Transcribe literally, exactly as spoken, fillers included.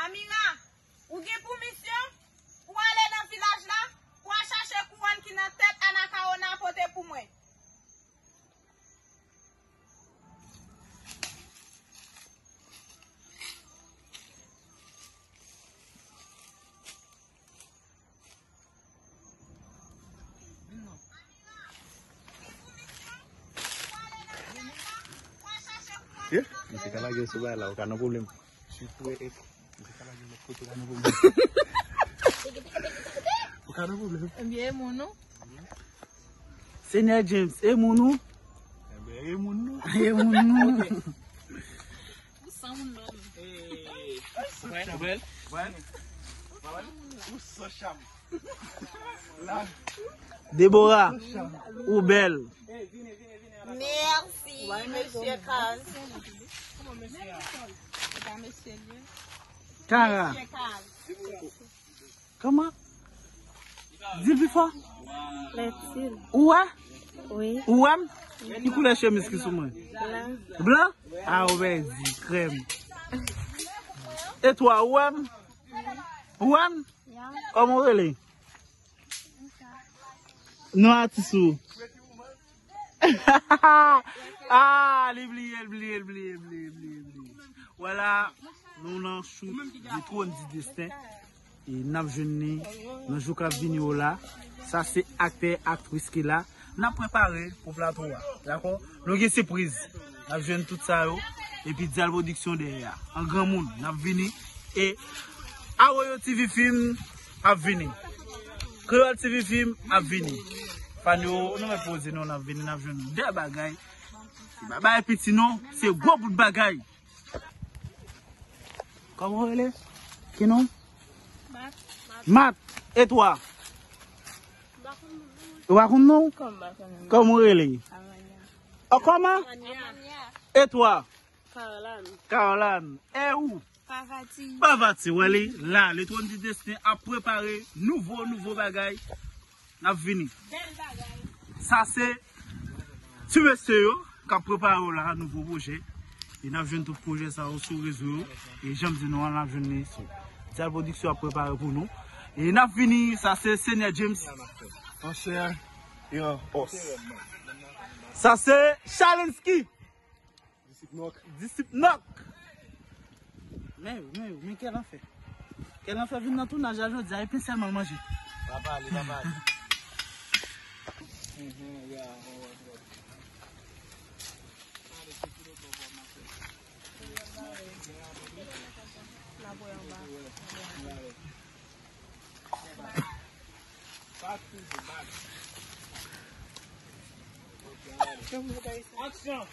Amira, ou gen pou misyon pou ale nan vilaj la, pou al chache kouwòn ki nan tèt Anacaona pote pou mwen. Ye, misye ka lage sou bagay la, ou ka nan pwoblèm. Misye ka lage lòt kote, ou ka nan pwoblèm. Ou ka nan pwoblèm. Ebyen, e moun ou? Senyè James, e moun ou? Ebyen, e moun nou. E moun nou. Ou san moun non. Ou bèl? Ou san cham. Deborah, ou bèl. Mèsi, mesye Kaz. Kara. Mesye Kaz. Kòman? Di l pi fò. Reptil. Ou wè? Wi. Ou wè m? Ki koulè chemiz ki sou mwen? Blan. Blan? A, ou bèzi, krèm. E twa, ou wè m? Ou wè m? Ya. Kòman w rele? Non atis ou? Ah, li bliye, li bliye, li bliye, li bliye, li bliye, li bliye. Vwala, nou nan shoot de Trône du Destin. E n ap jwenn li nan jou k ap vini yo la. Sa se aktè, aktris ki la. N ap prepare pou plato a. Dakò? Nou gen sipriz. N ap jwenn tout sa yo. Epi Dial Production dèyè a. An granmoun, n ap vini. E Arroyo T V Film ap vini. Kreyòl T V Film ap vini. Fan yo, nou mèt poze non, n ap vini, n ap jwenn de bagay. Se pa bagay piti non, se gwo bout bagay. Kòman w rele? Ki non? Mat. Mat. E twa? Ou pa konn non? Kòman w rele? Amanya. O, kòman? Amanya. E twa? Caroline. Caroline. E ou? Pavati. Pavati, wè li la. Le Trône du Destin ap prepare nouvo, nouvo bagay. N ap vini. Bèl bagay. Sa se ti mesye yo k ap prepare yo la, nouvo pwojè. E n ap jwenn tout pwojè sa yo sou rezo yo. E jan m di nou an, n ap jwenn li sou Dial Production ap prepare pou nou. E n ap vini, sa se Senyè James. Monchè, yo, os. Sa se Chalinski. Disip Nòk. Disip Nòk. Men, men, men, kèl anfè. Kèl anfè vin nan tounaj la jodi a, epi sèlman manje. Pa pale, pa pale. Aksyon!